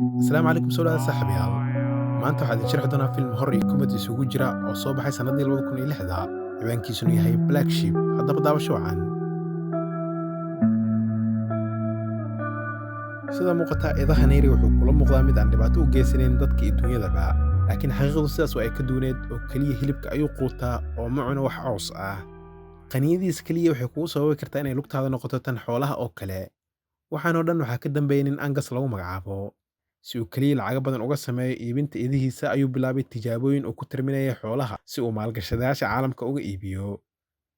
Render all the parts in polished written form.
Asalaamu calaykum soo dhawaada saaxiibayaal. Maanta waxaan idin sharxi doonaa film horror iyo comedy isugu jira oo soo baxay sanadii 2006, ciwaankiisuna yahay Black Sheep. Haddaba daawasho wacan. Sida muuqata, idaha Neri wuxuu kula muuqdaa mid aan dhibaato u geysanayn dadka iyo dunyadaba, laakiin xaqiiqdu sidaas waa ay ka duwaneed oo keliya hilibka ayuu quutaa oo ma cuno wax caws ah. Qaniyadiisa keliya waxay kugu sababi kartaa inay lugtaada noqoto tan xoolaha oo kale. Waxaan oo dhan waxaa ka dambeeyay nin Angus lagu magacaabo. Si uu keliya lacago badan uga sameeyo iibinta idihiisa ayuu bilaabay tijaabooyin uu ku tarminayay xoolaha si uu maalgashadayaasha caalamka uga iibiyo.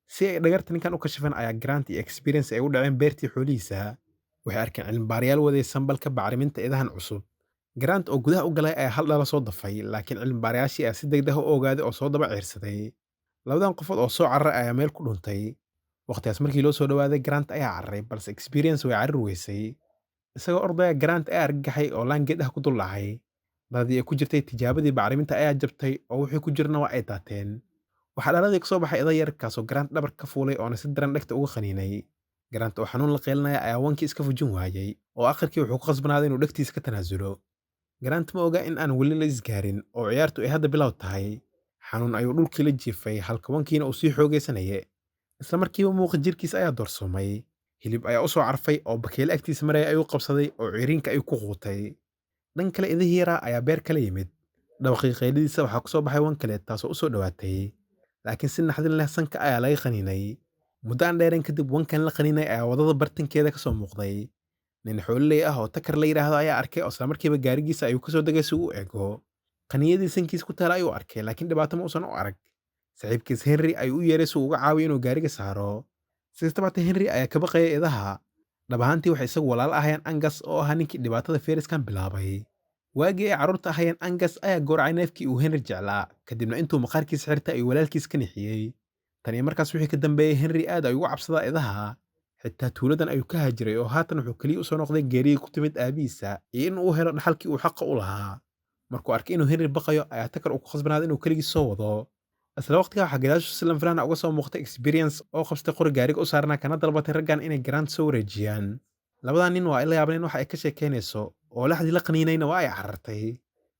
Si ay dhagarta ninkan u kashifan ayaa Grant iyo Experience ay u dhaceen beertii xoolihiisa. Waxay arkeen cilmibaarayaal waday sambalka bacriminta idahan cusub. Grant oo gudaha u galay ayaa hal dhala soo dafay, laakiin cilmibaarayaashii ayaa si degdeg ah u ogaaday oo soo daba ciirsaday. Labadan qofood oo soo cararay ayaa meel ku dhuntay. Waqtigaas markii loo soo dhawaaday, Grant ayaa cararay, balse Experience way carari weysay. Isagoo ordaya, Grant ayaa argagaxay oo laan geed ah ku dul dhacay. Dhaladii ay ku jirtay tijaabadii bacriminta ayaa jabtay oo wixii ku jirna waa ay daateen. Waxaa dhaladii ka soo baxay ida yar kaasoo Grant dhabarka ka fuulay oona si daran dhegta uga qaniinay. Grant oo xanuun la qeylinaya ayaa wankii iska fujin waayay oo akhirkii wuxuu ku khasbanaaday inuu dhegtiisa ka tanaasulo. Grant ma oga in aan weli la isgaarin oo ciyaartu ay hadda bilow tahay. Xanuun ayuu dhulkii la jiifay halka wankiina uu sii xoogaysanayay. Isla markiiba muuqa jirkiisa ayaa doorsoomay. Hilib ayaa u soo carfay oo bakeyle agtiisa maraya ayuu qabsaday oo ciriinka ayuu ku quutay. Dhan kale idihii yaraa ayaa beer kala yimid. Dhawaqii qayladiisa waxaa ku soo baxay wan kale taasoo u soo dhowaatay. Laakiin si naxdin leh sanka ayaa laga qaniinay. Muddo aan dheerayn kadib wankan la qaniinay ayaa waddada bartankeeda ka soo muuqday. Nin xoololey ah oo Takar la yidhaahdo ayaa arkay oo isla markiiba gaarigiisa ayuu ka soo degay si uu u eego. Qaniyadii sankiisa ku taala ayuu arkay, laakiin dhibaato ma uusan u arag. Saaxiibkiis Henry ayuu u yeeray si uu uga caawiyo inuu gaariga saaro. Si kastaba haatee, Henry ayaa ka baqayay idaha. Dhab ahaantii waxay isagu walaalo ahayeen Angus oo ahaa ninkii dhibaatada feriskan bilaabay. Waagii ay carruurta ahayeen, Angus ayaa gowracay neefkii uu Henry jeclaa, kadibna intuu maqaarkiisa xirtay ayuu walaalkiis ka nixiyey. Tan iyo markaas wixii ka dambeeyey, Henry aad ayuu uga cabsadaa idaha. Xitaa tuuladan ayuu ka haajiray oo haatan wuxuu keliya u soo noqday geeriyii ku timid aabihiisa iyo in uu helo dhaxalkii uu xaqa u lahaa. Markuu arkay inuu Henry baqayo ayaa Takar uu ku khasbanaaday inuu keligiis soo wado. Isla waqtigaa waxaa gadaashu si lama filaan ah uga soo muuqatay Experience oo qabsatay qori gaariga u saarnaa kana dalbatay raggan inay Grant soo wareejiyaan. Labadan nin waa ay la yaabeen waxa ay ka sheekeynayso oo laxdii la qaniinayna waa ay carartay.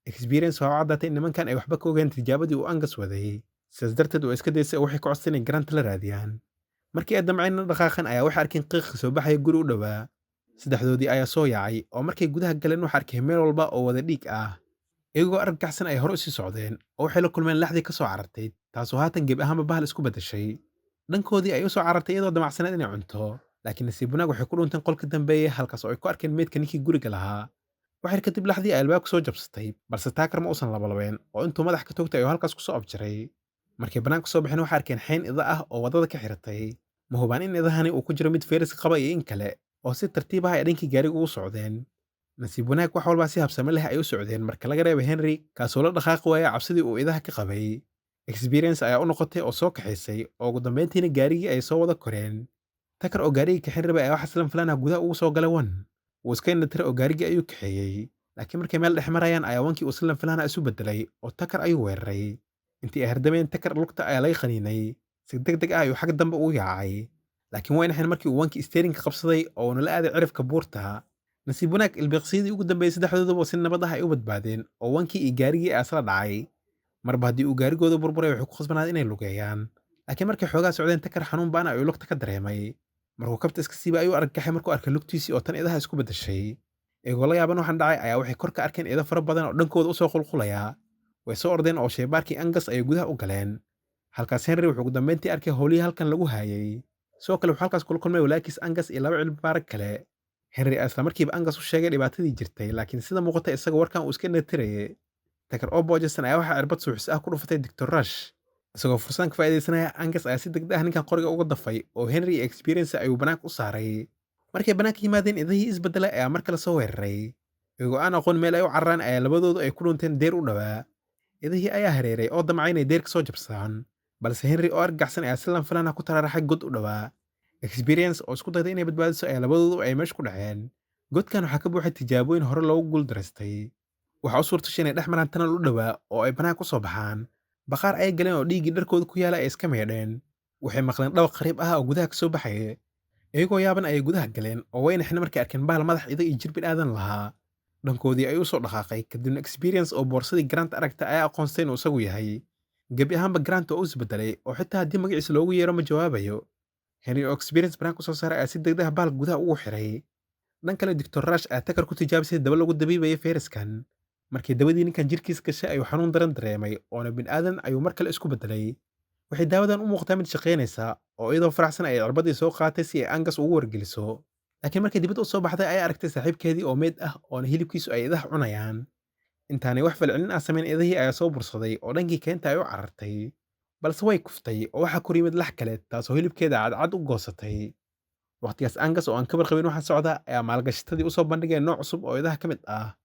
Experience waxaa u caddaatay in nimankan ay waxba ka ogeen tijaabadii uu Angus waday. Sidaas darteed waa iska daysay oo waxay ka codsadeen inay Grant la raadiyaan. Markii ay damceen la dhaqaaqan ayaa waxay arkeen qiiq soo baxaya guri u dhowaa. Saddexdoodii ayaa soo yaacay oo markay gudaha galeen waxay arkeen meel walba oo wada dhiig ah. Iyagoo argagaxsan ay hore u sii socdeen oo waxay la kulmeen laxdii ka soo carartay, taasoo haatan gebi ahaanba bahal isku beddeshay. Dhankoodii ay u soo carartay iyadoo damacsaneed inay cunto, laakiin nasiib wanaag waxay ku dhunteen qolka dambeeyay halkaas oo ay ku arkeen meydka ninkii guriga lahaa. Waxyar kadib laxdii ay albaabka soo jabsatay, balse Taakar ma uusan labalabeen oo intuu madax ka toogtay ayuu halkaas ku soo abjaray. Markay bannaanka soo baxeen waxay arkeen xayn ida ah oo waddada ka xiratay. Ma hubaan in idahani uu ku jiro mid fayras qaba iyo in kale, oo si tartiib ah ay dhankii gaariga ugu socdeen. Nasiib wanaag wax walba si habsami leh ay u socdeen marka laga reebo Henry kaasoo la dhaqaaqi waayay cabsidii uu idaha ka qabay. Experience ayaa u noqotay oo soo kaxaysay oo ugu dambeyntiina gaarigii ay soo wada koreen. Takar oo gaarigii kaxin rabay ayaa waxa isla filaan ah gudaha ugu soo galay wan. Wuu iska indhatiray oo gaarigii ayuu kaxeeyey. Laakiin markay meel dhex marayaan ayaa wankii uu si filaan ah isu beddelay oo Takar ayuu weeraray. Intii ay hardameen, Takar lugta ayaa laga qaniinay. Si degdeg ah ayuu xagga dambe ugu yaacay. Laakiin way naxeen markii uu wankii steerinka qabsaday oo uuna la aaday cirifka buurta. Nasiib wanaag ilbiqsiyadii ugu dambeeyay saddexdooduba si nabad ah ay u badbaadeen oo wankii iyo gaarigii ayaa isla dhacay. Marba haddii uu gaarigooda burburay waxay ku khasbanaaday inay lugeeyaan. Laakiin markay xoogaa socdeen, Takar xanuun ba'an ayuu lugta ka dareemay. Markuu kabta iska siibay ayuu argagaxay markuu arkay lugtiisii oo tan idaha isku beddeshay. Iyagoo la yaaban waxaan dhacay ayaa waxay kor ka arkeen ido fara badan oo dhankooda u soo qulqulaya. Way soo ordeen oo shaybaarkii Angus ayay gudaha u galeen. Halkaas Henry wuxuu ugu dambeyntii arkay howlihii halkan lagu haayay. Sidoo kale wuxuu halkaas kula kulmay walaalkiis Angus iyo laba cilmi-baare kale. Henry ayaa isla markiiba Angus u sheegay dhibaatadii jirtay, laakiin sida muuqata isaga warkan uu iska indhatirayay. Takar oo boojaysan ayaa waxaa cirbad suuxis ah ku dhufatay Dr. Rush. Isagoo fursadan ka faa'iidaysanaya, Angus ayaa si degdeg ah ninkan qoriga uga dafay oo Henry iyo Experience ayuu bannaanka u saaray. Markay bannaanka yimaadeen, idahii isbeddelay ayaa mar kale soo weeraray. Iyagoo aan aqoon meel ay u cararaan ayaa labadoodu ay ku dhunteen deyr u dhowaa. Idihii ayaa hareeray oo damcay inay deyrka soo jabsadaan, balse Henry oo argagaxsan ayaa si lama filaan ah ku taraaraxay god u dhowaa. Experience oo isku dayday inay badbaadiso ayaa labadoodu ay meesha ku dhaceen. Godkan waxaa ka buuxay tijaabooyin hore loogu guuldareystay. Waxaa u suurtashay inay dhex maraan tunnel u dhowaa oo ay bannaanka u soo baxaan. Bakhaar ayay galeen oo dhiiggii dharkooda ku yaala ay iska meedheen. Waxay maqleen dhawaq qariib ah oo gudaha ka soo baxaya. Iyagoo yaaban ayay gudaha galeen oo way naxeen markay arkeen bahal madax ido iyo jir bini'aadan lahaa. Dhankoodii ayuu u soo dhaqaaqay, kadibna Experience oo boorsadii Grant aragtay ayaa aqoonsatay inuu isagu yahay. Gebi ahaanba Grant waa uu isbedelay oo xitaa haddii magaciisa loogu yeero ma jawaabayo. Henry oo Experience banaanka u soo saaray ayaa si degdeg ah bahalka gudaha ugu xiray. Dhan kale, Dr. Rush ayaa Tucker ku tijaabisay dawo lagu dabiibayo fayraskan. Markii dawadii ninkan jirkiisa gashay ayuu xanuun daran dareemay, oona bini'aadan ayuu mar kale isku bedelay. Waxay daawadan u muuqataa mid shaqaynaysa, oo iyadoo faraxsan ayay cirbadii soo qaadatay si ay Angus ugu wargeliso. Laakiin markay dibadda u soo baxday ayaa aragtay saaxiibkeedii oo meyd ah, oona hilibkiisu ay idaha cunayaan. Intaanay wax falcelin ah samayn, idahii ayaa soo bursaday oo dhankii keenta ay u carartay. Balse way kuftay oo waxaa kor yimid lax kale, taasoo hilibkeeda cadcad u goosatay. Waqtigaas Angus oo aan ka warqabin waxa socda ayaa maalgashatadii u soo bandhigay nooc cusub oo idaha ka mid ah.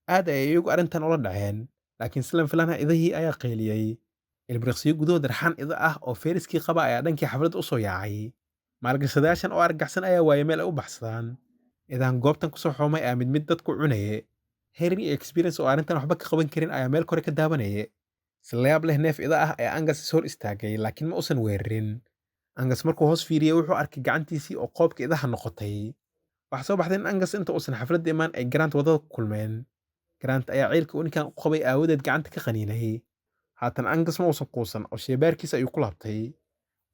Aad ayay iyagu arrintan ula dhaceen, laakiin si lama filaan ah idahii ayaa qayliyey. Ilbiriqsiyo gudahood raxan ida ah oo fayraskii qaba ayaa dhankii xafladda u soo yaacay. Maalgashadayaashan oo argagaxsan ayaa waayay meel ay u baxsadaan. Idahan goobtan ku soo xoomay ayaa mid mid dadku cunayay. Henry iyo Experience oo arrintan waxba ka qaban karin ayaa meel kore ka daawanayay. Si la yaab leh, neef ida ah ayaa Angus is hor istaagay, laakiin ma uusan weerarin. Angus markuu hoos fiiriyey wuxuu arkay gacantiisii oo qoobka idaha noqotay. Waxaa soo baxday in Angus inta uusan xafladda imaan ay Grant waddada ku kulmeen. Grant ayaa ciilka uu ninkan u qabay aawadeed gacanta ka qaniinay. Haatan Angus ma uusan quusan oo shaybaarkiisa ayuu ku laabtay.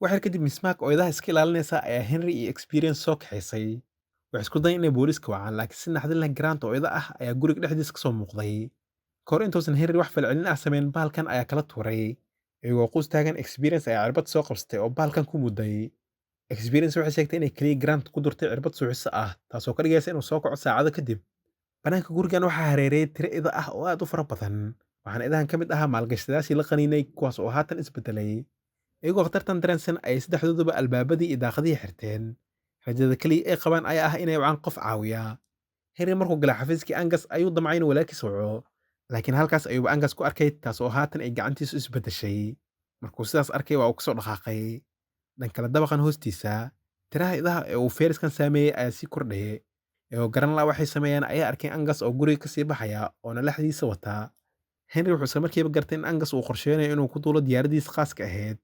Wax yar kadib, Miss Mark oo idaha iska ilaalinaysa ayaa Henry iyo Experience soo kaxaysay. Waxay isku dayeen inay booliiska wacaan, laakiin si naxdin leh Grant oo ida ah ayaa guriga dhexdiisa ka soo muuqday. Kahor intuusan Henry wax falcelin ah samayn, bahalkan ayaa kala tuuray. Iyagoo quus taagan, Experience ayaa cirbad soo qabsatay oo bahalkan ku mudday. Experience waxay sheegtay inay kaliya Grant ku durtay cirbad suuxisa ah, taasoo ka dhigaysa inuu soo kaco saacado kadib. Banaanka gurigan waxaa hareereeyay tiro ida ah oo aad u fara badan, waxaana idahan ka mid ahaa maalgashadayaashii la qaniinay, kuwaas oo haatan isbedelay. Iyagoo khatartan dareensan ayay saddexdooduba albaabadii iyo daaqadihii xirteen. Rajada kaliya ay qabaan ayaa ah inay wacaan qof caawiya. Henry markuu galay xafiiskii Angus ayuu damcay inuu walaalkiis waco, laakiin halkaas ayuuba Angus ku arkay, taas oo haatan ay gacantiisu isbedeshay. Markuu sidaas arkay waa uu kasoo dhaqaaqay. Dhan kale, dabaqan hoostiisa, tiraha idaha ee uu fayraskan saameeyey ayaa sii kordhayay. Iyagoo garan la' waxay sameeyaan ayaa arkay Angus oo guriga kasii baxaya oona laxdiisa wataa. Henry wuxuu isla markiiba gartay in Angus uu qorsheynayo inuu ku duulo diyaaraddiisa khaaska ahayd.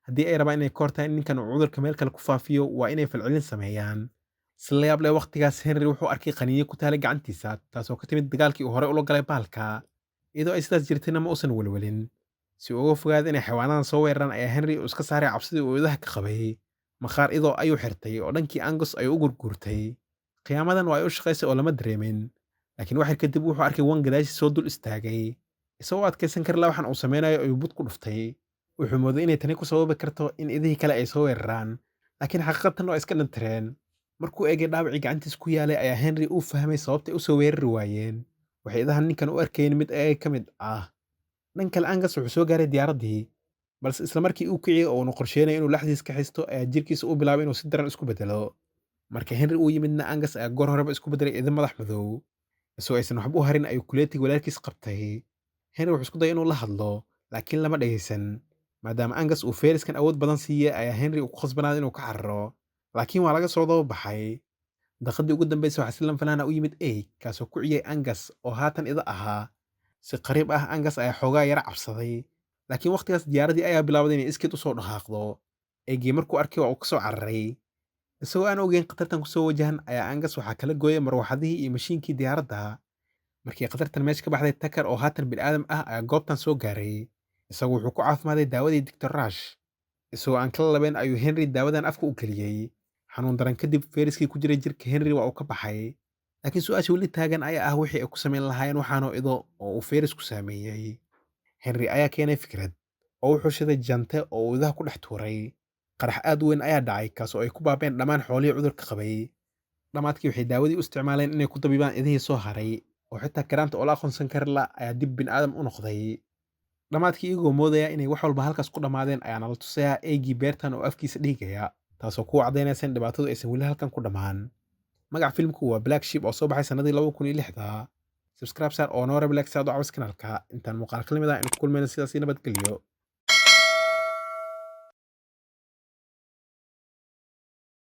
Haddii ay rabaan inay ka hortagaan in ninkan uu cudurka meel kale ku faafiyo, waa inay falcelin sameeyaan. Si la yaab leh, waqtigaas Henry wuxuu arkay qaniinyo ku taalay gacantiisa, taasoo ka timid dagaalkii uu horey ula galay bahalka. Iyadoo ay sidaas jirtayna ma uusan welwelin. Si uu uga fogaado inay xayawaanadan soo weeraraan ayaa Henry uu iska saaray cabsidii uu idaha ka qabay. Maqaar idoo ayuu xirtay oo dhankii Angus ayuu u gurguurtay. Khiyaamadan waa ay u shaqaysay oo lama dareemin. Laakiin wax yar kadib wuxuu arkay wan gadaashiis soo dul istaagay. Isagoo adkaysan kari la waxan uu sameynayo ayuu bud ku dhuftay. Wuxuu mooday inay tani ku sababi karto in idihii kale ay soo weeraraan, laakiin xaqiiqatan waa iska dhintireen. Markuu eegay dhaawacii gacantiisa ku yaalay ayaa Henry uu fahmay sababta ay u soo weerari waayeen. Waxay idahan ninkan u arkayeen mid ayaga ka mid ah. Dhan kale, Angus wuxuu soo gaaray diyaaraddii, balse isla markii uu kiciyey oo uuna qorsheynaya inuu laxdiisa ka xisto ayaa jirkiisa u bilaabay inuu si daran isku bedelo. Marka Henry uu yimidna, Angus ayaa goor horeba isku bedelay idin madax madow. Isagoo aysan waxba u harin ayuu kuleetiga walaalkiis qabtay. Henry wuxuu isku dayay inuu la hadlo, laakiin lama dhageysan. Maadaama Angus uu fayraskan awood badan siiyey ayaa Henry uu ku khasbanaaday inuu ka cararo, laakiin waa laga soo daba baxay. Daqiiqadii ugu dambeysay waxaa si lama filaan ah u yimid Eyg, kaasoo ku ciyay Angus oo haatan ida ahaa. Si qariib ah Angus ayaa xoogaa yara cabsaday, laakiin waqtigaas diyaaraddii ayaa bilaabday inay iskeed u soo dhaqaaqdo. Eygii markuu arkay waa uu ka soo cararay. Isagoo aan ogeyn khatartan kusoo wajahan ayaa Angus waxaa kala gooyay marwaxadihii iyo mashiinkii diyaaradda. Markii khatartan meesha ka baxday, Tucker oo haatan bini'aadam ah ayaa goobtan soo gaaray. Isagu wuxuu ku caafimaaday daawadii Dr. Rush. Isagoo aan kala labayn ayuu Henry daawadan afka u geliyey. Xanuun daran kadib fayraskii ku jiray jirka Henry waa uu ka baxay. Laakiin su'aasha weli taagan ayaa ah wixii ay ku samayn lahaayeen waxaanoo ido oo uu fayrasku saameeyey. Henry ayaa keenay fikrad oo wuxuu shiday jante oo uu idaha ku dhex tuuray. Qarax aad u weyn ayaa dhacay, kaas oo ay ku baabeen dhammaan xoolihii cudurka qabay. Dhammaadkii waxay daawadii u isticmaaleen inay ku dabibaan idihii soo haray, oo xitaa Grant oo la aqoonsan kari la ayaa dib bini'aadam u noqday. Dhammaadkii iyagoo moodaya inay wax walba halkaas ku dhammaadeen ayaa nala tusayaa eygii beertan oo afkiisa dhiigaya, taasoo ku caddaynaysa in dhibaatadu aysan weli halkan ku dhammaan. Magaca filimku waa Black Sheep oo soo baxay sannadii 2006. Subscribe saar oo noo reeb like si aad u caawiso kanaalka. Intaan muuqaal ka lamid ah in ku kulmayno, sidaas iyo nabadgelyo.